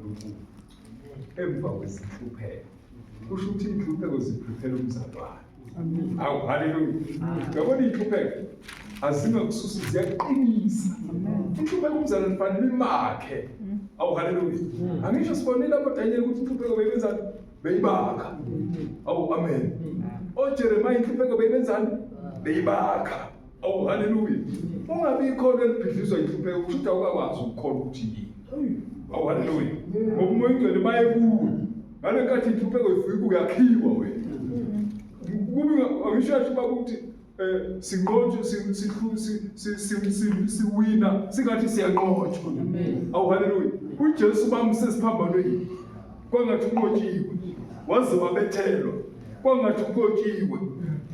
kaNkulunkulu emva kwezinhlupheko. Kusho ukuthi inhlupheko ziprepare umzalwane. Awu, haleluya. Uyabona inhlupheko azingakususi ziyaqinisa. Inhlupheko umzalwane fanele imakhe. Awu, haleluya. Angisho sibonile lapho Daniel ukuthi inhlupheko beyenzani? Beyibakha. Awu, amen. OJeremiah inhlupheko beyenzani? Beyibakha. Awu, haleluya. Ungabi ikholwa elibhidlizwa inhlupheko kusho ukuthi awukakwazi ukukholwa ukuthi yini. Awu, haleluya. Ngoba uMoya oNgcwele maye kuwe. Ngale nkathi inhlupheko ifika uyakhiwa wena. Kube angisho yasho baba ukuthi sinqotshwe siwina singathi siyanqotshwa. Awu, haleluya. UJesu bamsesiphambanweni. Kwangathi unqotshiwe. Waze wabethelwa. Kwangathi unqotshiwe.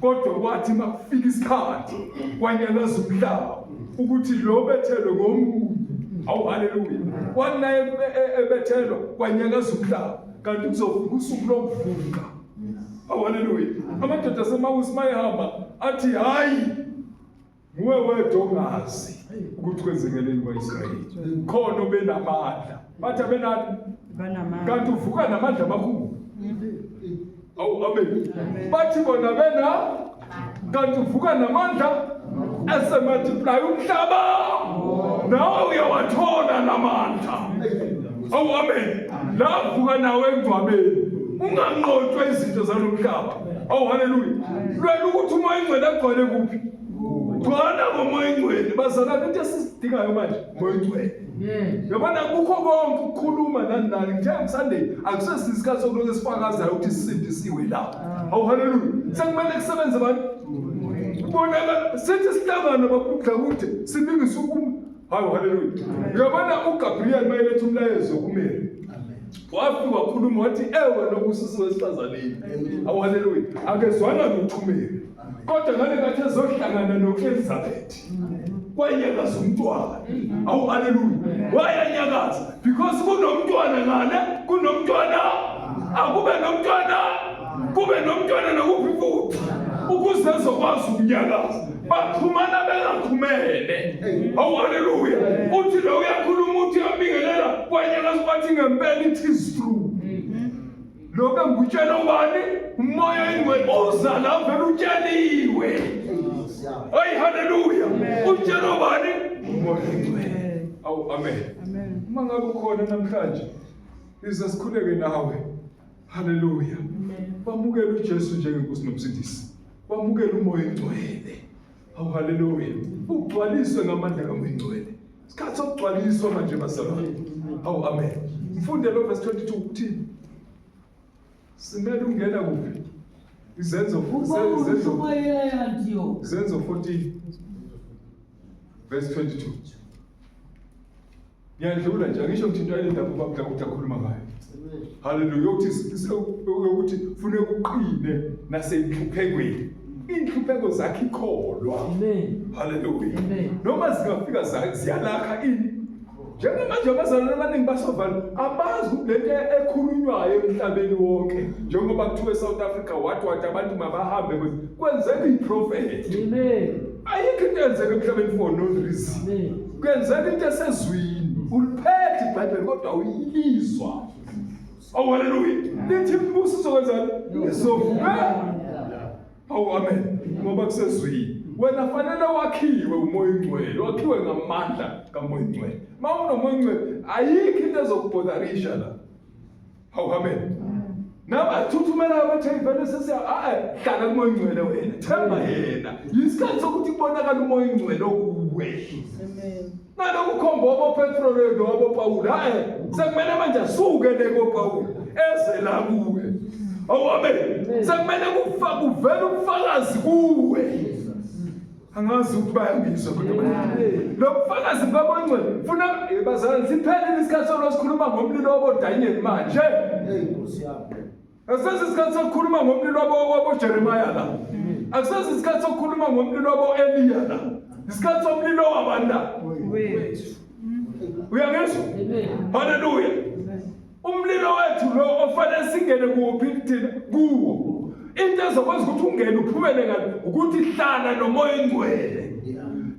Kodwa kwathi makufika isikhathi kwanyakaza umhlaba ukuthi lo bethelwe ngomunye. Awu, haleluya. Kwathi naye ebethelwa kwanyakaza umhlaba kanti kuzofika usuku lokuvuka. Awu, haleluya. Amadoda asemawusi mayehamba athi hayi nguwe wedwa ongazi ukuthi kwenzekeleni kwa-Israyeli. Khona obenamandla. Bathi abenani? Banamandla. Kanti uvuka namandla amakhulu. Awu, amen. Bathi bona bena kanti uvuka namandla esemultiply umhlaba. Nawe uyawathola lamandla. Awu, amen. Lavuka nawe engcwabeni. Unganqotshwa izinto zalomhlaba. Awu, haleluya. Lwela ukuthi uMoya oNgcwele agcwale kuphi? Gcwala ngoMoya oNgcwele. Bazalwane, into esisidingayo manje uMoya oNgcwele. Yabona kukho konke ukukhuluma nani nani ngithe Sunday akusesisikhathi sokulokhu esifakazayo ukuthi sisindisiwe la. Awu, haleluya. Sekumele kusebenze bani? Kubonakala sithi sihlangana bakudla kude silingise ukum. Hawu, haleluya. Uyabona uGabriel mayeletha umlayezo kuMary. Wafika wakhuluma wathi ewe nokusisi wesifazaneni. Awu, haleluya. Akezwana lutho uMary. Kodwa ngale nkathi ezohlangana noElizabeth kwanyakaza umntwana. Awu, haleluya. Wayanyakaza because kunomntwana ngale, kunomntwana akube nomntwana, kube nomntwana nokuphi futhi ukuze ezokwazi ukunyakaza. Baxhumana bengaxhumene. Awu, haleluya. Uthi lo uyakhuluma uthi uyabingelela kwanyakaza bathi ngempela it is true. Lo bengutshela ubani? Umoya oNgcwele uza la vele utsheliwe. Hayi, haleluya. Utshela ubani? Umoya oNgcwele. Awu, amen. Amen. Uma ngabe ukhona namhlanje ize sikhuleke nawe. Haleluya. Wamukela uJesu njengenkosi nomsindisi. Wamukela uMoya oNgcwele. Awu, haleluya. Ugcwaliswe ngamandla kaMoya oNgcwele. Isikhathi sokugcwaliswa manje bazalwane. Awu, amen. Mfunde lo verse 22 uthi simele ungena kuphi? Izenzo izenzo Izenzo 14 verse 22. Ngiyadlula nje angisho ukuthi into ayile ndaba ubaba ukuthi akhuluma ngayo. Haleluya ukuthi funeka uqine nasenhluphekweni. Inhlupheko zakhe ikholwa. Amen. Haleluya. Amen. Noma zingafika ziyalakha ini. Njengamanje abazalwane abaningi basovala abazi ukuthi lento ekhulunywayo emhlabeni wonke njengoba kuthiwa eSouth Africa wathi wathi abantu mabahambe kwenzeka iprofeti. Amen. Ayikho into eyenzeka emhlabeni for no reason. Amen. Kwenzeka into esezwini. Uliphethe iBhayibheli kodwa uyilizwa. Oh, haleluya. Lithi imibuso izokwenzani? Izovuka. Awu, amen. Ngoba kusezwini. Wena fanele wakhiwe uMoya oNgcwele, wakhiwe ngamandla kaMoya oNgcwele. Uma unoMoya oNgcwele ayikho into ezokubhodarisha la. Awu, amen. Nabathuthumela abathe vele sesiya a hlala kuMoya oNgcwele wena. Themba yena. Yisikhathi sokuthi kubonakala uMoya oNgcwele okuwe. Amen. Naloku khomba oboPetro lo Paul. Hayi, sekumele manje asuke le koPaul eze la kuwe. Awu, amen. Sekumele kufa kuvele ubufakazi kuwe. Angazi ukuthi bayangizwa kodwa lo bufakazi bukaMoya oNgcwele funa bazalwane siphelile isikhathi solo sikhuluma ngomlilo waboDaniel manje. Akusesi isikhathi sokukhuluma ngomlilo waboJeremiah la. Akusesi isikhathi sokukhuluma ngomlilo wabo-Eliya la. Isikhathi somlilo wabantu la. Wethu. Uyangizwa? Haleluya. Umlilo wethu lo ofanele singene kuphi thina kuwo. Into ezokwenza ukuthi ungene uphumele ngale ukuthi hlala noMoya oNgcwele.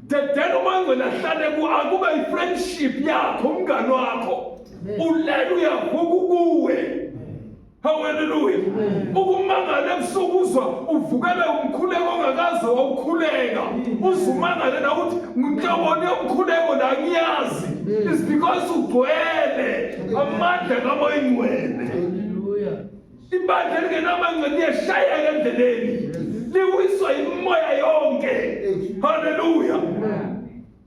Dedela uMoya oNgcwele ahlale ku akube i-friendship yakho umngani wakho. Ulele uyavuka kuwe. Haleluya. Ukumangala ebusuku uzwa uvukele umkhuleko ongakaze wawukhuleka. Uzumangale na ukuthi nginhloboni yomkhuleko la ngiyazi. It's because ugcwele amandla kaMoya Ingcwele. Hallelujah. Ibandla elingenamangcwele liyashayeka endleleni. Liwiswa imimoya yonke. Haleluya.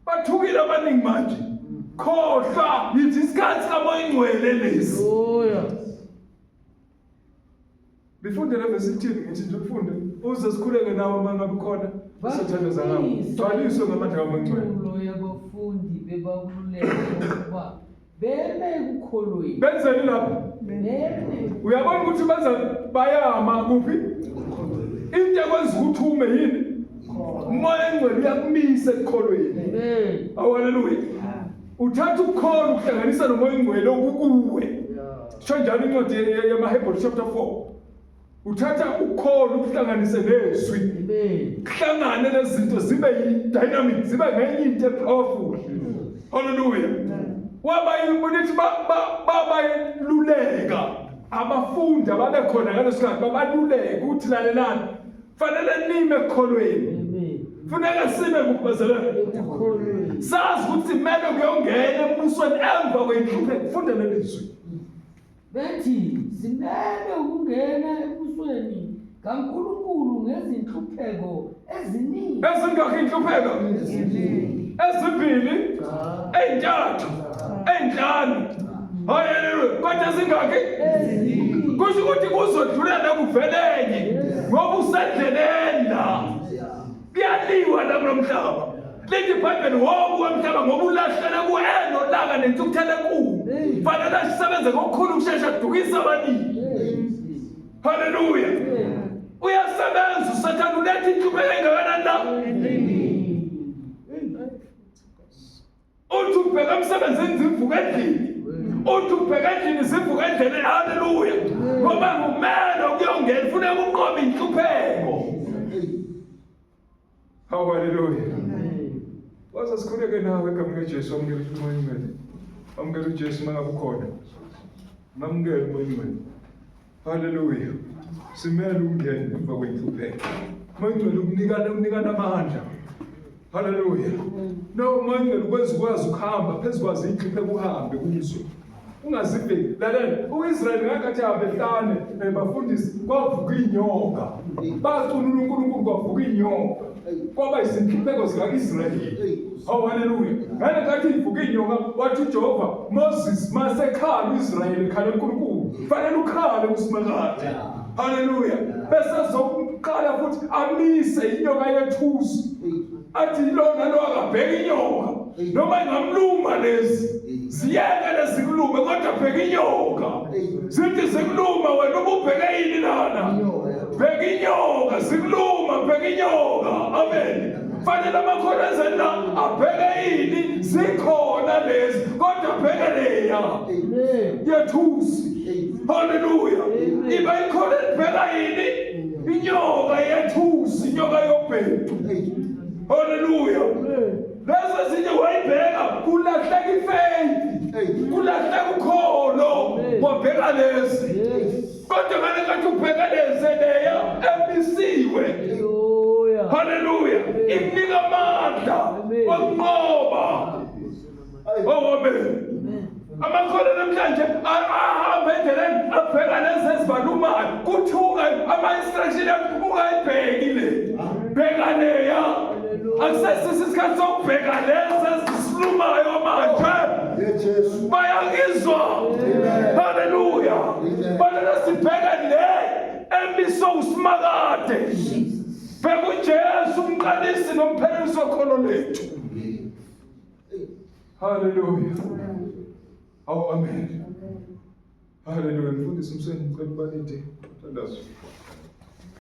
Bathukile abaningi manje. Khohlwa yithi isikhathi kaMoya Ingcwele lesi. Hallelujah. Lifunde le verse ithini ngithi nje ufunde uze sikhuleke nawe uma ngabe khona usathandaza ngawo. Gcwaliswe ngamandla kaMoya Ingcwele. Impendulo yabafundi bebaluleka ukuba beme ekukholweni. Benzeni lapha? Beme. Uyabona ukuthi benza bayama kuphi? Into ekwenza ukuthi ume yini? Umoya engcwele uyakumisa ekukholweni. Amen. Oh haleluya. Uthatha ukukholwa ukuhlanganisa nomoya engcwele okukuwe. Sho njalo incwadi yamaHebheru chapter 4. Uthatha ukukholwa ukuhlanganise nezwi. Amen. Kuhlangane lezi zinto zibe yi-dynamic, zibe ngenye into e-powerful. Haleluya. Wabayibona babayiluleka abafundi ababekhona ngaleso sikhathi babaluleka ukuthi lalelani fanele nime ekukholweni. Amen. Funeka sime kuphi bazalwane? Ekukholweni. Sazi ukuthi kumele kuyongena embusweni emva kwenhlupheko. Funda leli zwi. Bethi simele ukungena embusweni kaNkulunkulu ngezinhlupheko eziningi. Ezingakhi inhlupheko? Ezimbili, Cha. ey'ntathu, ey'nhlanu. Haleluya. Kodwa ezingakhi? Eziningi. Kusho ukuthi kuzodlulela kuvelenye ngoba usendleleni la. Kuyaliwa la kulo mhlaba. Lithi iBhayibheli wobu wemhlaba ngoba ulahlele kuwe nolaka nentukuthelo enkulu. Fanele sisebenze ngokukhulu ukushesha kudukisa abaningi. Haleluya. Uyasebenza uSathane uletha inhlupheko engakanani la? Uthi ubheka emsebenzini zivuka endlini. Uthi ubheka endlini zivuka endleleni. Haleluya. Ngoba ngumele ukuyongena funeka unqobe inhlupheko. Hawu haleluya. Waze sikhuleke nawe egameni likaJesu wamukela uMoya Oyingcwele. Wamukela uJesu uma ngabe ukhona. Mamukele uMoya Oyingcwele. Haleluya. Simele ukungena emva kwenhlupheko. Umoya Oyingcwele ukunikana unikana amandla. Haleluya. No uMoya Oyingcwele ukwenza ukwazi ukuhamba phezu kwazo inhlupheko uhambe kuzo. Ungazibheki. Lalela, uIsrayeli ngakathi ahambe ehlane bafundisi kwavuka inyoka. Bacunula uNkulunkulu kwavuka inyoka. Kwaba izinhlupheko zikaIsrayeli. Oh haleluya. Ngale nkathi ivuka inyoka wathi uJehova Moses masekhala uIsrayeli khala uNkulunkulu. Fanele ukhale kusimakade. Haleluya. Bese azoqala futhi amise inyoka yethusi. Athi lona lo akabheka inyoka. Noma ingamluma lezi. Ziyeke lezi kulume kodwa bheka inyoka. Zithi zikuluma wena ububheke yini lana? Bheka inyoka zikuluma bheka inyoka. Amen. Fanele amakhono enzeni la abheke yini zikhona lezi kodwa bheke leya Amen. yethusi. Haleluya. Iba ikhona elibheka yini? Inyoka yethusi, inyoka yobhedu. Haleluya. Lezo ezinye wayibheka kulahleka ifaith. Kulahleka ukholo. Wabheka lezi. Yes. Kodwa ngale nkathi ubheka lezi leya emisiwe. Hallelujah. Haleluya. Ikunika amandla okunqoba. Oh amen. Amakhono namhlanje ahamba endleleni abheka lezi ezibalumayo kuthi ama-instruction yakho ungayibheki le bheka leya akusesisi isikhathi sokubheka lezi ezisilumayo manje Jesu. bayangizwa haleluya fanele sibheke le emiswe usimakade bheka uJesu umqalisi nomphelelisi wokholo lethu haleluya awu amen haleluya mfundisi umsweni ngicela ubalinde thandazo.